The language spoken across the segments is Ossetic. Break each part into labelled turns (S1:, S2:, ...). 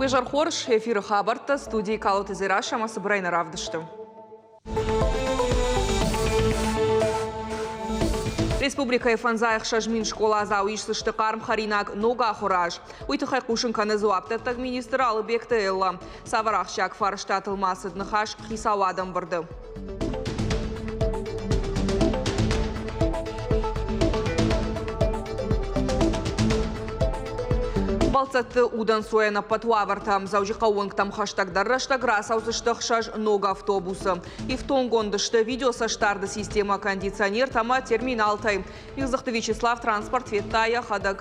S1: Уе зӕр хорз, эфиры хабӕрттӕ студийы Калоты Дзерассӕ ӕмӕ цыбырӕй нӕ равдысты. Республикӕйы 56 000 скъоладзау исдзысты хъарм хӕринаг ног ахуыры аз. Уый тыххӕй хъусын кӕны дзуапдӕттӕг министр Алыбегты Элла. Цавӕр ахсджиаг фарстатыл ма цыд ныхас хицауады ӕмбырды? Бӕлццӕтты удӕнцойӕн ӕппӕт уавӕртӕм Дзӕуджыхъӕуы уынгтӕм хӕстӕгдӕр рӕстӕг рацӕудзысты ӕхсӕз ног автобусы. Ифтонггонд сты видеоцӕстдарды системӕ, кондиционертӕ ӕмӕ терминалтӕй. Милдзыхты Вячеслав транспорт федта йӕхӕдӕг.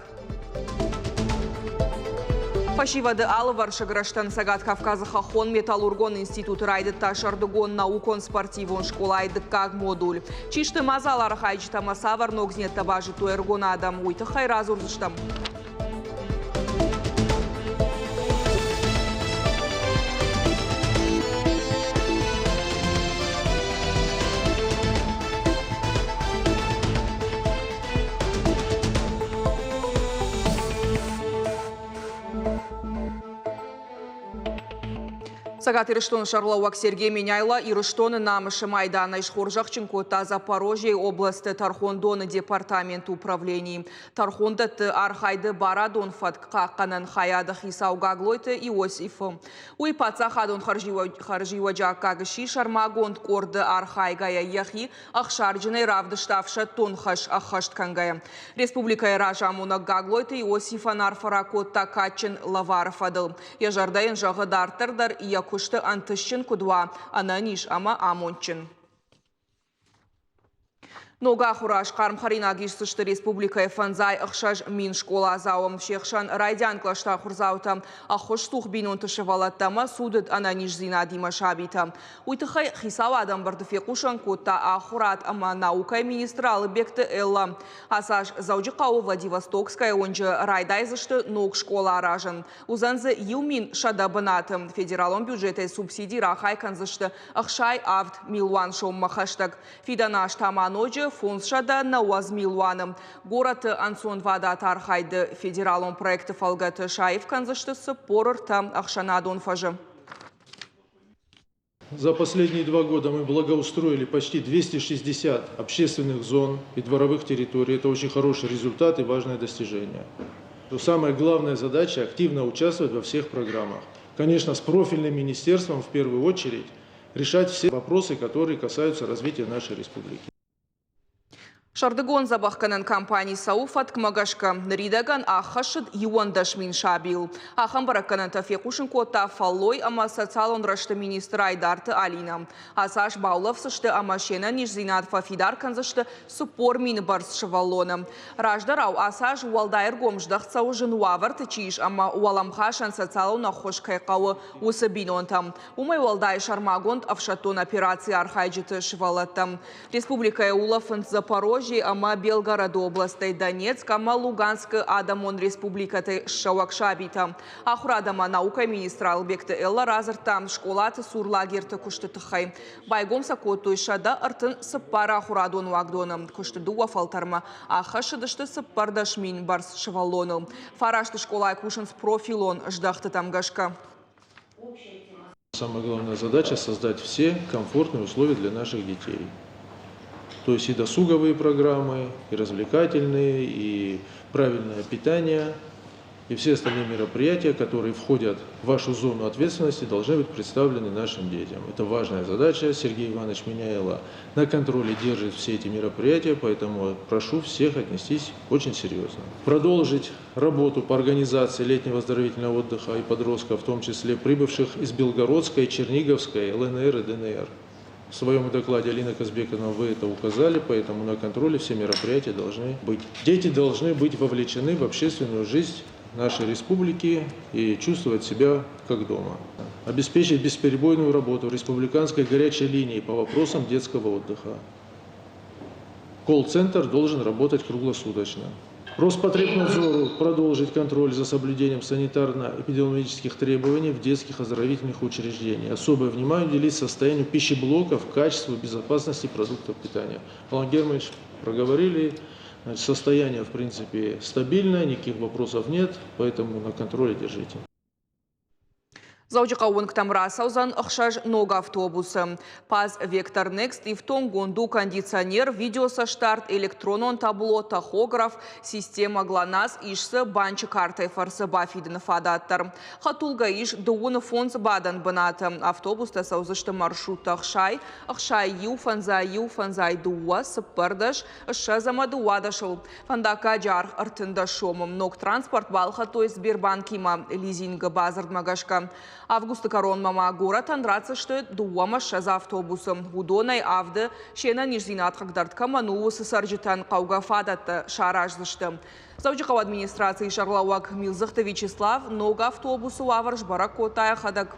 S1: Фӕсивӕды алывӕрсыг рӕзтӕн Цӕгат Кавказы хӕххон металлургон институты райдыдта сӕрдыгон наукон-спортивон скъолайы дыккаг модуль. Чи сты мадзалы архайджытӕ ӕмӕ цавӕр ногдзинӕдтӕ базыдтой ӕрыгон адӕм, уый тыххӕй радзурдзыстӕм. Цӕгат Ирыстоны сӕргълӕууӕг Сергей Меняйло Ирыстоны намысы майданӕй схорзӕхджын кодта Запорожьейы областы тӕрхондоны департаменты управленийы тӕрхондӕтты архайды барадон фӕтк хъахъхъӕнӕн хайады хицау Гаглойты Иосифы. Уый паддзахадон хӕрзиуӕджы аккаг сси сӕрмагонд къорды архайгӕйӕ йӕхи ӕхсарджынӕй равдыста ӕфсӕддон хӕс ӕххӕст кӕнгӕйӕ. Республикӕйы разамонӕг Гаглойты Иосифӕн арфӕ ракодта кадджын лӕвары фӕдыл. Йӕ зӕрдӕ йын зӕгъы дарддӕр дӕр йӕ куысты ӕнтыстджын куыд уа, ӕнӕниз ӕмӕ амондджын. Ног ахуыры аз хъарм хӕринаг исдзысты республикӕйы 56 000 скъоладзауы. Се хсӕн райдиан кълӕсты ахуырдзаутӕ, ӕххуысцух бинонты сывӕллӕттӕ ӕмӕ цудыд ӕнӕниздзинадимӕ сабитӕ. Уый тыххӕй хицауады ӕмбырды фехъусын кодта ахуырад ӕмӕ наукӕйы министр Алыбегты Эллӕ. Ацы аз Дзӕуджыхъӕуы Владивостокская уынджы райдайдзысты ног скъола аразын. Уыдзӕн дзы 1100 бынаты. Федералон бюджетӕй субсиди рахай кӕндзысты 67 милуан соммӕ хӕстӕг. Фидӕн аз та ма ноджы 590 милуаны. Горӕты ӕнцонвадат архайды федералон проекты фӕлгӕты саив кӕндзысты 43 ӕхсӕнадон фӕзы.
S2: За последние 2 года мы благоустроили почти 260 общественных зон и дворовых территорий. Это очень хороший результат и важное достижение. Но самая главная задача – активно участвовать во всех программах. Конечно, с профильным министерством в первую очередь решать все вопросы, которые касаются развития нашей республики.
S1: Сӕрдыгон дзӕбӕхгӕнӕн кампани цӕуы фӕткмӕ гӕсгӕ. Ныридӕгӕн ӕххӕссыд 11 000 сабийыл. Ахӕм бӕрӕггӕнӕнтӕ фехъусын кодта фӕллой ӕмӕ социалон рӕзты министр Айдарты Алинӕ. Ацы аз баулӕфдзысты ӕмӕ се нӕниздзинад фӕфидар кӕндзысты 40 000 бӕрц сывӕллоны. Раздӕрау ацы аз уӕлдай ӕргом здӕхт цӕуы зын уавӕрты чи ис ӕмӕ уӕлӕмхасӕн социалон ӕххуыс кӕй хъӕуы, уыцы бинонтӕм. Уымӕй уӕлдай сӕрмагонд ӕфсӕддон операцийы архайджыты сывӕллӕттӕм. Республикӕйы улӕфынц Запорожье ӕмӕ Белгороды областӕй Донецк ӕмӕ Луганскы адӕмон республикӕтӕй ссӕуӕг сабитӕ. Ахуырад ӕмӕ наукӕйы министр Алыбегты Элла радзырдта скъолаты цур лагерты куысты тыххӕй. Байгом сӕ кодтой 134 ахуырадон уагдоны. Куысты дыууӕ фӕлтӕрмӕ аххӕссыдысты 14 000 бӕрц сывӕллоныл. Фараст скъолайы кусынц профилон здӕхтытӕм гӕсгӕ.
S2: Самая главная задача – создать все комфортные условия для наших детей. То есть и досуговые программы, и развлекательные, и правильное питание, и все остальные мероприятия, которые входят в вашу зону ответственности, должны быть представлены нашим детям. Это важная задача. Сергей Иванович Меняйло на контроле держит все эти мероприятия, поэтому прошу всех отнестись очень серьезно. Продолжить работу по организации летнего оздоровительного отдыха и подростков, в том числе прибывших из Белгородской, Черниговской, ЛНР и ДНР. В своем докладе, Алина Казбековна, вы это указали, поэтому на контроле все мероприятия должны быть. Дети должны быть вовлечены в общественную жизнь нашей республики и чувствовать себя как дома. Обеспечить бесперебойную работу республиканской горячей линии по вопросам детского отдыха. Колл-центр должен работать круглосуточно. Роспотребнадзору продолжить контроль за соблюдением санитарно-эпидемиологических требований в детских оздоровительных учреждениях. Особое внимание уделить состоянию пищеблоков, качеству и безопасности продуктов питания. Алан Германович, проговорили. Значит, состояние, в принципе, стабильное, никаких вопросов нет, поэтому на контроле держите.
S1: Дзӕуджыхъӕуы уынгтӕм рацӕудзӕн ӕхсӕз ног автобусы. ПАЗ Вектор Next ифтонггонд у кондиционер, видеоцӕстдард, электронон табло, тахограф, система ГЛОНАСС, ис дзы банчы картӕйы фӕрцы бафидыны фадат дӕр. Хӕдтулгӕ ис дыууыны фондз бадӕн бынаты. Автобустӕ цӕудзысты маршруттӕ ӕхсай, ӕхсай иу, фӕндзай иу, фӕндзай дыууӕ, цыппӕрдӕс, ссӕдз ӕмӕ дыууадӕсыл. Фӕндаггаджы аргъ ӕртындӕс сомы. Ног транспорт балхӕдтой Сбербанкимӕ лизингы бадзырдмӕ гӕсгӕ. Августы кӕронмӕ ма горӕтӕн ратдзысты дыууӕмӕ ссӕдз автобусы. Уыдонӕй авды се нӕниздзинад хъыгдард кӕмӕн у, уыцы цӕрджытӕн хъӕугӕ фадӕттӕ сараздзысты. Дзӕуджыхъӕуы администрацийы сӕргълӕууӕг Милдзыхты Вячеслав ног автобусы уавӕр сбӕрӕг кодта йӕхӕдӕг.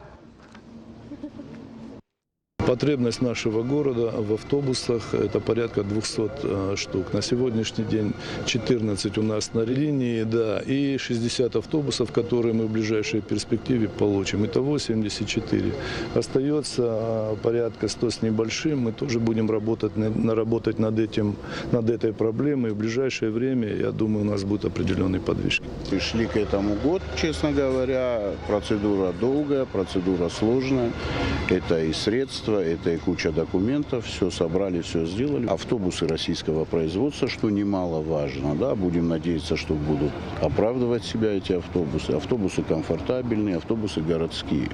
S2: Потребность нашего города в автобусах – это порядка 200 штук. На сегодняшний день 14 у нас на линии, да, и 60 автобусов, которые мы в ближайшей перспективе получим. Итого 74. Остается порядка 100 с небольшим. Мы тоже будем работать, работать над, этим, над этой проблемой. В ближайшее время, я думаю, у нас будут определенные подвижки.
S3: Шли к этому год, честно говоря. Процедура долгая, процедура сложная. Это и средства, это и куча документов. Все собрали, все сделали. Автобусы российского производства, что немаловажно. Да? Будем надеяться, что будут оправдывать себя эти автобусы. Автобусы комфортабельные, автобусы городские.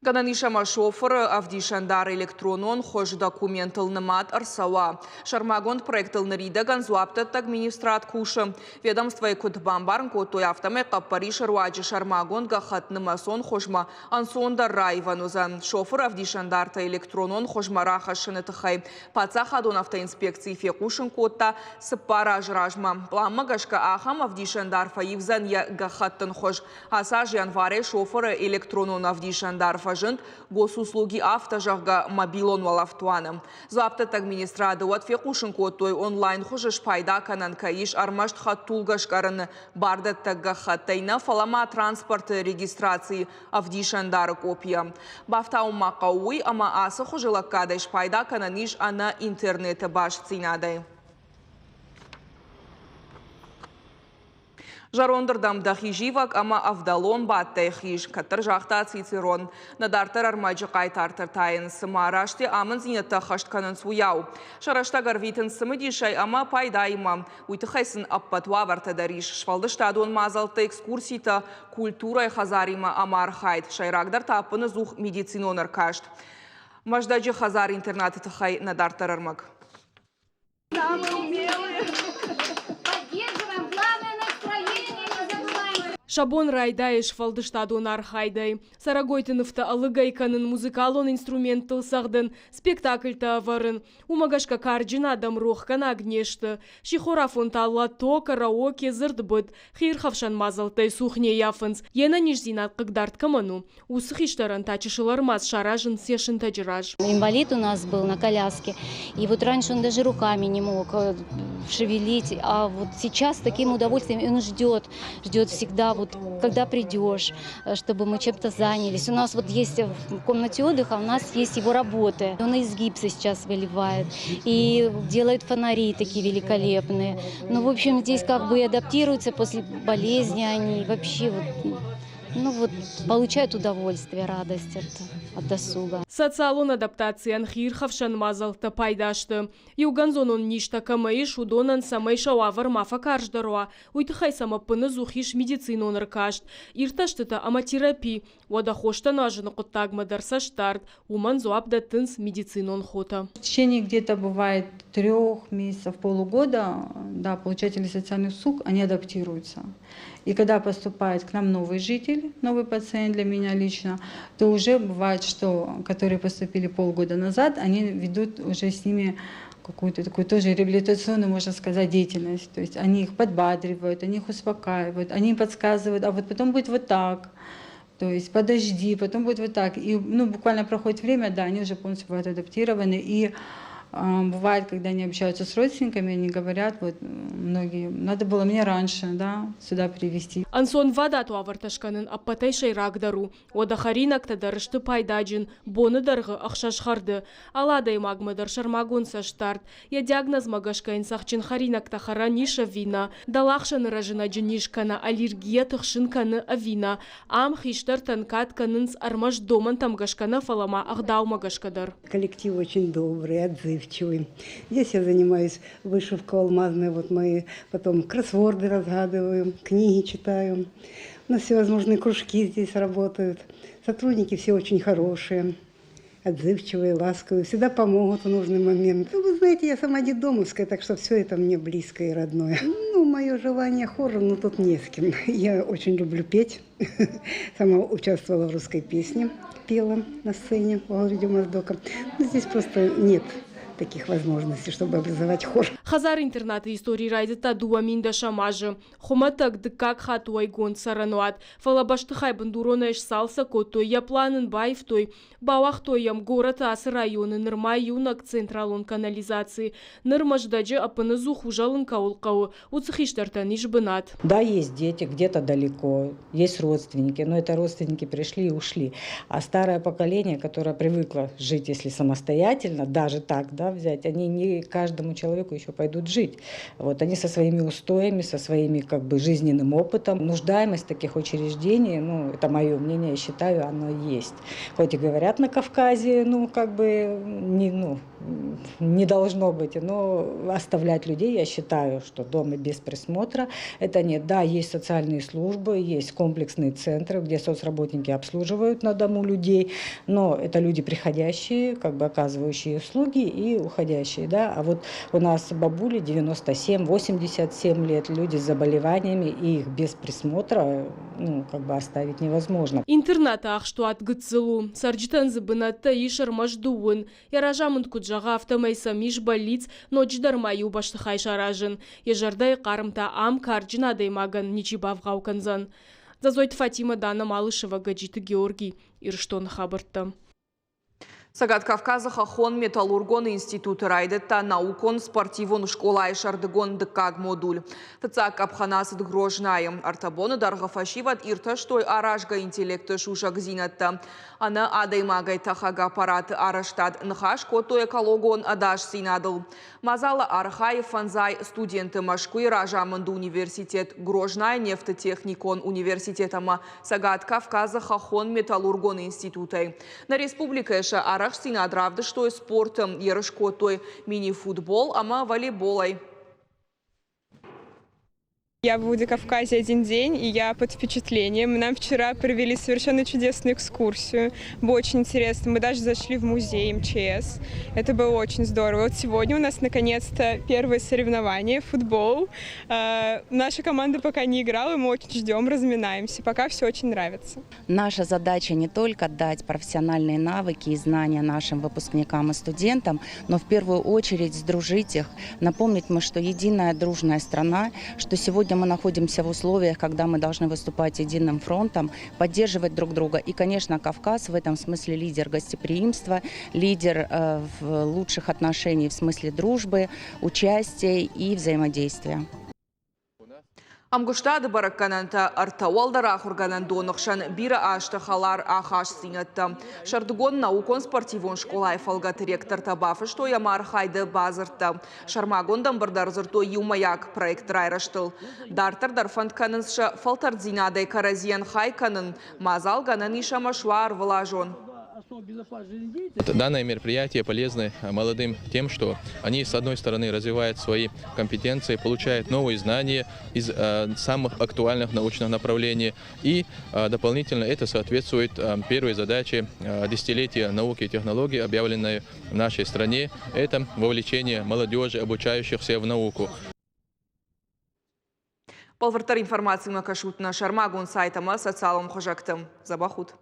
S1: Гӕнӕн ис ӕмӕ шофыры ӕвдисӕндар электронон хуыз документыл нымад ӕрцӕуа. Сӕрмагонд проектыл ныридӕгӕн дзуапдӕттӕг министрад кусы. Ведомствойы куыд бамбарын кодтой, афтӕмӕй хъӕппӕрисы руаджы сӕрмагонд гӕххӕтт нымӕцон хуызмӕ ӕнцондӕр раивӕн уыдзӕн. Шофыры ӕвдисӕндартӕ электронон хуызмӕ рахӕссыны тыххӕй паддзахадон автоинспекци фехъусын кодта цыппар азы размӕ. Пъланмӕ гӕсгӕ ахӕм ӕвдисӕндар фӕивдзӕн йӕ гӕххӕттын хуыз. Ацы аз январӕй шофыры электронон ӕвдисӕндар фӕзынд Госуслуги авто, зӕгъгӕ, мобилон уӕлӕфтуаны. Дзуапдӕттӕг министрады уӕд фехъусын кодтой, онлайн хуызы спайда кӕнӕн кӕй ис ӕрмӕст хӕдтулгӕ скъӕрыны бардӕттӕг гӕххӕттӕй нӕ, фӕлӕ ма транспорты регистрацийы ӕвдисӕндары къопийӕ. Бафтауын ма хъӕуы уый, ӕмӕ ацы хуызы лӕггадӕй спайда кӕнӕн ис ӕнӕ интернеты бастдзинадӕй. Зӕрондырдӕм дӕхи зивӕг ӕмӕ ӕвдӕлон бадтӕй хиз, кӕддӕр загъта Цицерон. Нӕ дарддӕр ӕрмӕджы хъайтартӕ та йын цыма раст йӕ амынддзинӕдтӕ ӕххӕст кӕнынц, уыйау. Сӕ рӕстӕг ӕрвитынц цымыдисӕй ӕмӕ пайдаимӕ. Уый тыххӕй сын ӕппӕт уавӕртӕ дӕр ис. Сфӕлдыстадон мадзӕлттӕ, экскурситӕ, культурӕйы хӕдзаримӕ ӕмархайд, сӕйрагдӕр та ӕппынӕдзух медицинон ӕркаст. Мӕздӕджы хӕдзар-интернаты тыххӕй нӕ дарддӕр ӕрмӕг.
S4: Самые умелые. Поддерживаем. Главное настроение не забываем.
S5: Сӕ бон райдайы сфӕлдыстадон архайдӕй. Цӕрӕгойты нывтӕ ӕлыгӕй кӕнын, музыкалон инструменттыл цӕгъдын, спектакльтӕ ӕвӕрын. Уымӕ гӕсгӕ карджын адӕм рохгӕнаг не сты. Сихорафон та лото, караоке, дзырдбыд, хиирхӕфсӕн мадзӕлттӕй цух не ййафынц. Йе нӕниздзинад хъыгдард кӕмӕн у, уыцы хистӕрӕн та чысыл ӕрмадз саразынц йӕ сынтӕджы раз.
S4: Инвалид у нас был на коляске, и вот раньше он даже руками не мог шевелить, а вот сейчас с таким удовольствием он ждет, ждет всегда, вот когда придешь, чтобы мы чем-то занялись. У нас вот есть в комнате отдыха, у нас есть его работы. Он из гипса сейчас выливает и делает фонари такие великолепные. Ну, в общем, здесь как бы и адаптируются после болезни они, вообще вот, ну вот, получают удовольствие, радость от досуга.
S5: Социалон адаптацийӕн хиирхӕфсӕн мадзӕлттӕ пайда сты. Иугӕндзонон низтӕ кӕмӕ ис, уыдонӕн цӕмӕй сӕ уавӕр ма фӕкарздӕр уа, уый тыххӕй сӕм ӕппынӕдзух ис медицинон ӕркаст, иртӕстытӕ ӕмӕ терапи. Уӕдӕ хостӕ нуазыны хъуыддагмӕ дӕр цӕстдард, уымӕн дзуапп дӕттынц медицинон хотӕ.
S6: В течение где-то бывает 3 месяцев, полугода, да, получатели социальных услуг, они адаптируются. И когда поступает к нам новый житель, новый пациент для меня лично, то уже бывает, что которые поступили полгода назад, они ведут уже с ними какую-то такую тоже реабилитационную, можно сказать, деятельность. То есть они их подбадривают, они их успокаивают, они им подсказывают, а вот потом будет вот так. То есть подожди, потом будет вот так. И, ну, буквально проходит время, да, они уже полностью бывают адаптированы. И Бывает, когда они общаются с родственниками, они говорят, вот многие, надо было мне раньше, да, сюда привезти.
S5: Ӕнцонвадат уавӕртӕ скӕнын ӕппӕтӕй сӕйрагдӕр у. Уӕдӕ хӕринӕгтӕ дӕр сты пайдаджын, боны дӕргъы ӕхсӕз хӕрды. Алы адӕймагмӕ дӕр сӕрмагонд цӕстдард. Йӕ диагнозмӕ гӕсгӕ йын цӕхджын хӕринӕгтӕ хӕрӕн ис ӕви нӕ, дӕлахсӕны рӕзынӕджы низ кӕнӕ аллергийӕ тыхсын кӕны ӕви нӕ. Ам хистӕртӕн кад кӕнынц ӕрмӕст домӕнтӕм гӕсгӕ нӕ, фӕлӕ ма ӕгъдаумӕ гӕсгӕ дӕр.
S7: Коллектив очень добрый, отзывчивый. Здесь я занимаюсь вышивкой алмазной, вот мы потом кроссворды разгадываем, книги читаю. У нас всевозможные кружки здесь работают. Сотрудники все очень хорошие, отзывчивые, ласковые, всегда помогут в нужный момент. Ну, вы знаете, я сама детдомовская, так что все это мне близко и родное. Ну, мое желание хором, но тут не с кем. Я очень люблю петь. Сама участвовала в русской песне, пела на сцене в городе Моздока. Но здесь просто нет таких возможностей, чтобы образовать хор.
S5: Хӕдзар-интернаты истори райдыдта 2010 азы. Хуымӕтӕг дыккаг хатт уӕйгонд цӕрӕнуат, фӕлӕ бӕстыхай бындуронӕй сцалцӕг кодтой, йӕ план ын баивтой, бауагътой йӕм горӕты ацы районы нырма иунӕг централон канализаци. Ныр Мӕздӕджы ӕппыныдзух узӕлын кӕуыл хъӕуы, уыцы хистӕртӕн ис бынат.
S8: Да, есть дети где-то далеко, есть родственники, но это родственники пришли и ушли. А старое поколение, которое привыкло жить, если самостоятельно, даже так, да, взять, они не каждому человеку еще пойдут жить. Вот они со своими устоями, со своими как бы жизненным опытом. Нуждаемость таких учреждений, ну, это мое мнение, я считаю, оно есть. Хоть и говорят на Кавказе, ну, как бы, не, ну, не должно быть, но оставлять людей, я считаю, что дома без присмотра, это нет. Да, есть социальные службы, есть комплексные центры, где соцработники обслуживают на дому людей, но это люди приходящие, как бы оказывающие услуги и уходящие, да. А вот у нас бабули 97-87 лет, люди с заболеваниями, и их без присмотра, ну, как бы оставить невозможно.
S5: Интернаты ахстуат гыццыл у, цӕрджытӕн дзы бынӕттӕ ис ӕрмӕст дыууын. Йӕ разамынд куыд зӕгъы, афтӕмӕй сӕм ис бӕллиц ноджыдӕр ма иу бӕстыхай саразын. Йӕ зӕрдӕйы хъарм та ам карджын адӕймагӕн ничи бавгъау кӕндзӕн. Дзӕдзойты Фатимӕ, Дана Малышева, Гӕджиты Георгий, Ирыстоны хабӕрттӕ.
S1: Цӕгат Кавказы хӕххон металлургон институты райдыдта наукон-спортивон скъолайы сӕрдыгон дыккаг модуль. Фыццаг къӕпхӕн ацыд Грознайы. Ӕртӕ боны дӕргъы фӕсивӕд иртӕстой аразгӕ интеллекты сусӕгдзинӕдтӕ. Ӕнӕ адӕймагӕй тӕхӕг аппараты арӕзтад ныхас кодтой экологон ӕдасдзинадыл. Мадзалы архайы фӕндзай студенты Мӕскуыйы разамынды университет, Грознайы нефты техникон университет ӕмӕ Цӕгат Кавказы хӕххон металлургон институтӕй. Нӕ республикӕйы сӕ арӕхстдзинад равдыстой спорты, ерыс кодтой мини-футбол ӕмӕ волейболӕй.
S9: Я в Владикавказе один день, и я под впечатлением. Нам вчера провели совершенно чудесную экскурсию. Было очень интересно. Мы даже зашли в музей МЧС. Это было очень здорово. Вот сегодня у нас наконец-то первое соревнование, футбол. Наша команда пока не играла, мы очень ждем, разминаемся. Пока все очень нравится.
S10: Наша задача не только дать профессиональные навыки и знания нашим выпускникам и студентам, но в первую очередь сдружить их, напомнить мы, что единая дружная страна, что сегодня мы находимся в условиях, когда мы должны выступать единым фронтом, поддерживать друг друга. И, конечно, Кавказ в этом смысле лидер гостеприимства, лидер в лучших отношений в смысле дружбы, участия и взаимодействия.
S1: Ӕмгуыстады бӕрӕггӕнӕнтӕ ӕртӕ уӕлдӕр ахуыргӕнӕндоны хсӕн бирӕ азты хӕлар ахастдзинӕдтӕ. Сӕрдыгон наукон-спортивон скъолайы фӕлгӕты ректортӕ бафыстой ӕмархайды бадзырдтӕ. Сӕрмагонд ӕмбырд ӕрдзырдтой иумӕйаг проекты райрӕзтыл. Дарддӕр дӕр фӕнд кӕнынц сӕ фӕлтӕрддзинадӕй кӕрӕдзийӕн хай кӕнын. Мадзал гӕнӕн ис ӕмӕ суа ӕрвылазон.
S11: Данное мероприятие полезно молодым тем, что они, с одной стороны, развивают свои компетенции, получают новые знания из самых актуальных научных направлений, и дополнительно это соответствует первой задаче десятилетия науки и технологий, объявленной в нашей стране. Это вовлечение молодежи, обучающихся в науку.
S1: Бӕлвырддӕр информацимӕ кӕсут нӕ сӕрмагонд сайт ӕмӕ социалон хызӕгты. Дзӕбӕх ут!